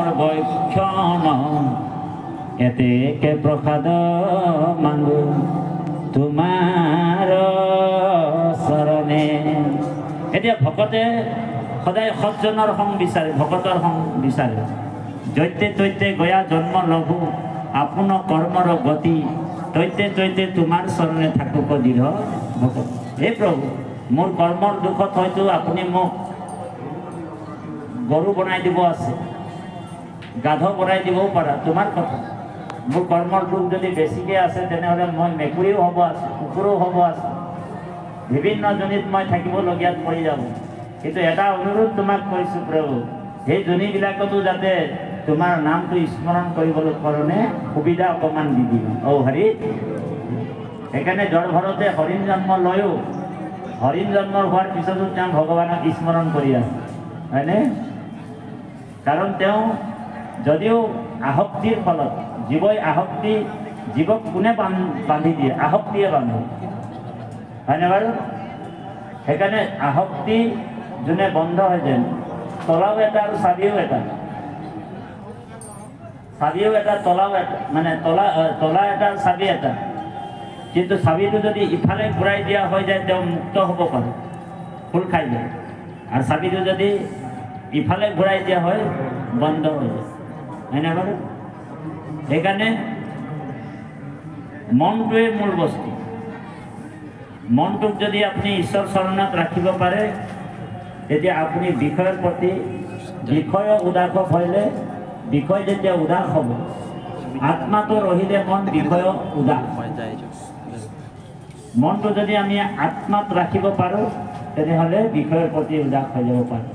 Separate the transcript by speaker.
Speaker 1: সৰ্বক্ষণ এতেকে প্ৰসাদ মাগো তোমাৰ চৰণে। এতিয়া ভকতে সদায় সজ্জনৰ সং বিচাৰে, ভকতৰ সং বিচাৰে। যৈতে তৈতে গয়া জন্ম লভু আপোন কৰ্মৰ গতি, তৈতে তৈতে তোমাৰ চৰণে থাকোক দৃঢ় ভকত। হে প্ৰভু, মোৰ কৰ্মৰ দুখত হয়তো আপুনি মোক গৰু বনাই দিব আছে, গাধ বনাই দিবও পাৰা, তোমাৰ কথা। মোৰ কৰ্মৰ দুখ যদি বেছিকৈ আছে তেনেহ'লে মই মেকুৰীও হ'ব আছোঁ, কুকুৰো হ'ব আছোঁ, বিভিন্ন জনীত মই থাকিবলগীয়াত পৰি যাব। কিন্তু এটা অনুৰোধ তোমাক কৰিছোঁ প্ৰভু, সেই জনীবিলাকতো যাতে তোমাৰ নামটো স্মৰণ কৰিবলৈ কাৰণে সুবিধা অকণমান দি দিবা। অ' হৰি, সেইকাৰণে জড় ভৰতে হৰিণ জন্ম লৈও হৰিণ জন্ম হোৱাৰ পিছতো তেওঁ ভগৱানক স্মৰণ কৰি আছে, হয়নে? কাৰণ তেওঁ যদিও আসক্তিৰ ফলত জীৱই আসক্তি, জীৱক কোনে বান্ধি দিয়ে? আসক্তিয়ে বান্ধে, হয়নে বাৰু? সেইকাৰণে আসক্তি যোনে বন্ধ হৈ যায়, তলাও এটা আৰু চাবিও এটা, চাবিও এটা তলাও এটা, মানে তলা তলা এটা আৰু চাবি এটা। কিন্তু চাবিটো যদি ইফালে ঘূৰাই দিয়া হৈ যায় তেওঁ মুক্ত হ'ব পাৰে, খোল খাই যায়। আৰু চাবিটো যদি ইফালে ঘূৰাই দিয়া হয় বন্ধ হৈ যায়, হয়নে বাৰু? সেইকাৰণে মনটোৱে মূল বস্তু। মনটোক যদি আপুনি ঈশ্বৰ চৰণত ৰাখিব পাৰে, তেতিয়া আপুনি বিষয়ৰ প্ৰতি বিষয় উদাস হ'লে, বিষয় যেতিয়া উদাস হ'ব, আত্মাটো ৰহিলে মন বিষয় উদাস। মনটো যদি আমি আত্মাত ৰাখিব পাৰোঁ তেনেহ'লে বিষয়ৰ প্ৰতি উদাস হৈ যাব পাৰোঁ।